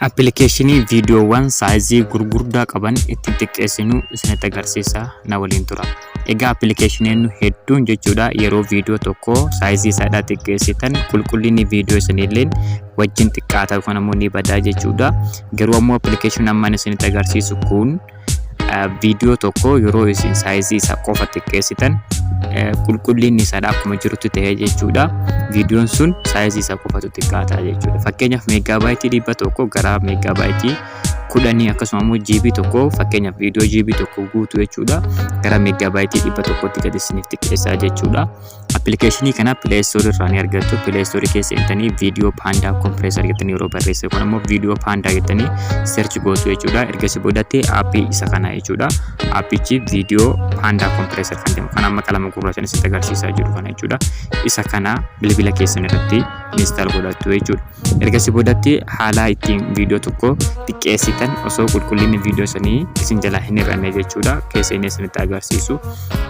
Appilikeeshinii viidiyoowwan saayizii gurguddaa qaban ittiin xiqqeessinu isinitti agarsiisa, na waliin tura. Egaa appilikeeshiniin hedduun jechuudha yeroo viidiyoo tokko saayizii isaadhaa xiqqeessitan qulqullinni viidiyoo isinilleen wajjin xiqqaata yookaan ammoo ni badaa jechuudha. Garuu ammoo appilikeeshiniin amma isinitti agarsiisu kun viidiyoo tokko yeroo isin saayizii isaa qofa xiqqeessitan qulqullinni isaadha akkuma jirutti ta'ee jechuudha. Viidiyoon sun saayizii isaa qofatu xiqqaata jechuudha. Fakkeenyaaf meeggaabaaytii 100 gara meeggaabaaytii 10, akkasuma immoo GB 1, fakkeenyaaf viidiyoo GB 1 guutu jechuudha, gara meeggaabaaytii 100tti gadi isiniif xiqqeessaa jechuudha. Appilikeeshinii kana Play Store irraa ni argattu. Play Store keessa seentanii Viidiyoo Panda Compressor jettanii yeroo barreessa yookaan immoo Viidiyoo Panda jettanii search gootu jechuudha. Ergasii boodatti aappii isa kana jechuudha. Aappichi Viidiyoo Panda Compressor kan jedhamu kan amma qalama gurraachaan isinitti agarsiisaa jiru kana jechuudha. Isa kana bilbila keessan irratti install godhattu jechuudha. Ergasii boodatti haala ittiin viidiyoo tokko xiqqeessitan osoo qulqullinni viidiyoo sanii isin jalaa hin hir'anne jechuudha. Keessa inni isinitti agarsiisu.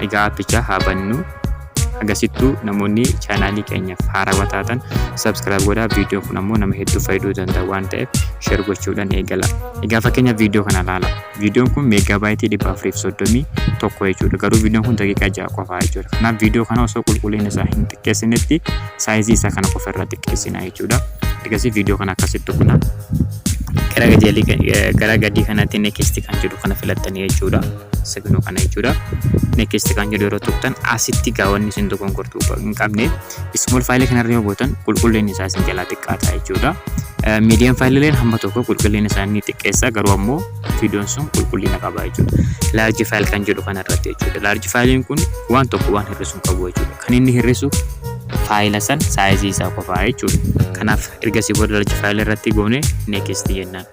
Egaa aappicha haa bannu. Agasittuu namoonni chaanaalii keenyaaf haarawaa taatan subscribe godhaa. Viidiyoon kun ammoo nama hedduu fayyaduu danda'a waan ta'eef share gochuudhaan eegala. Egaa fakkeenya viidiyoo kana ilaala. Viidiyoon kun meeggaabaaytii 431 jechuudha. Garuu viidiyoon kun daqiiqaa 6 qofaa jechuudha. Kanaaf viidiyoo kana osoo qulqullina isaa hin xiqqeessinetti saayizii isaa kana qofa irraa xiqqeessina jechuudha. Ergasii viidiyoo kana akkasitti tuqna. Gara gadii kanatti next kan jedhu kana filattanii jechuudha. Signoo kana jechuudha. Next kan jedhu yeroo tuqxan asitti gaawwanni isin dogongortuu hin qabne small file kanarra yoo gootan qulqullinni isaa isin jalaa xiqqaata jechuudha. Medium file hamma tokko qulqullina isaa ni xiqqeessa, garuu ammoo viidiyoon sun qulqullina qaba jechuudha. Large file kan jedhu kanarratti jechuudha. Large file'n kun waan tokko waan hir'isu hin qabu jechuudha. Kan inni hir'isu faayila san saayizii isaa qofaa jechuudha. Kanaaf ergasii booda large file irratti goone next jennaan.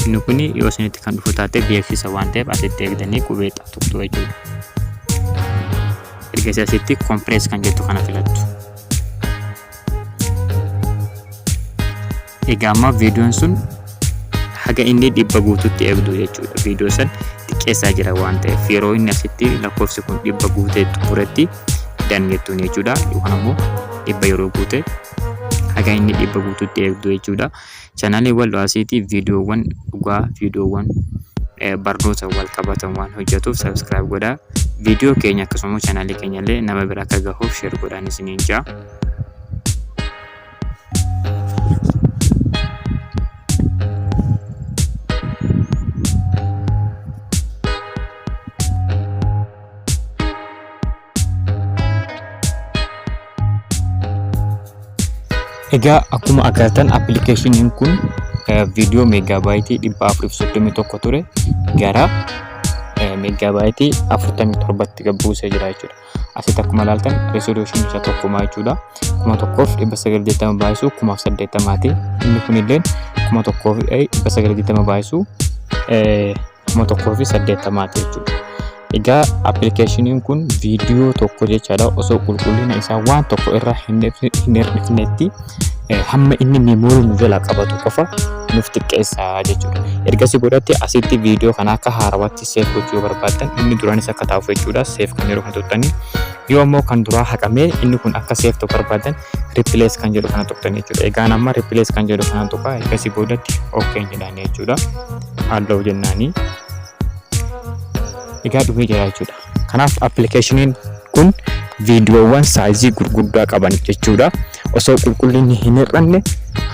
Inni kun yoo isinitti kan dhufu taate beeksisa waan ta'eef asitti eegdanii qubee tuqxu jechuudha. Ergasii asitti compress kan jettu kana filattu. Egaa amma viidiyoon sun haga inni 100 guututti eegdu jechuudha. Viidiyoo san xiqqeessaa jira waan ta'eef yeroo inni asitti lakkoofsi kun 100 guutee xumuretti done jettuun jechuudha. Yookaan ammoo 100 yeroo guute haga inni 100 guututti eegdu jechuudha. Chaanaalii Walloo Asiitii viidiyoowwan dhugaa, viidiyoowwan barnoota wal qabatan waan hojjetuuf subscribe godhaa. Viidiyoo keenya akkasuma chaanaalii keenya illee nama bira akka gahuuf share godhaan isiniin jaa. Egaa akkuma agartan appilikeeshiniin kun viidiyoo meeggaabaaytii 431 ture gara meeggaabaaytii 47tti gad buusee jira jechuudha. Asitti akkuma ilaaltan resolution isa tokkumaa jechuudha. 1980 baay'isuu 1080ti. Inni kunillee 1920 baay'isuu 1080ti jechuudha. Egaa appilikeeshiniin kun viidiyoo tokko jechaadha osoo qulqullina isaa waan tokko irraa hin hir'ifnetti hamma inni meemoorii nu jalaa qabatu qofa nuuf xiqqeessa jechuudha. Ergasii boodatti asitti viidiyoo kana akka haarawaatti seef gochuu yoo barbaaddan inni duraanis akka taa'uuf jechuudha. Seef kan yeroo kana tuqxanii, yoo ammoo kan duraa haqamee inni kun akka seef ta'u barbaadan replace kan jedhu kana tuqxanii jechuudha. Egaan amma replace kan jedhu kana tuqaa, ergasii boodatti OK jedhaanii jechuudha. Allow jennaanii. Egaa dhufee jira jechuudha. Kanaaf appilikeeshiniin kun viidiyoowwan saayizii gurguddaa qaban jechuudha. Osoo qulqullinni hin hir'anne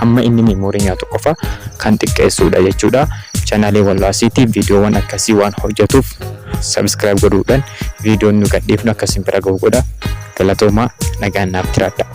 hamma inni meemoorii nyaatu qofa kan xiqqeessuudha jechuudha. Chaanaalii Wallaasiitii viidiyoowwan akkasii waan hojjetuuf subscribe godhuudhaan viidiyoon nu gadhiifnu akka isin bira gahu godha. Galatoomaa, nagaan naaf jiraadha.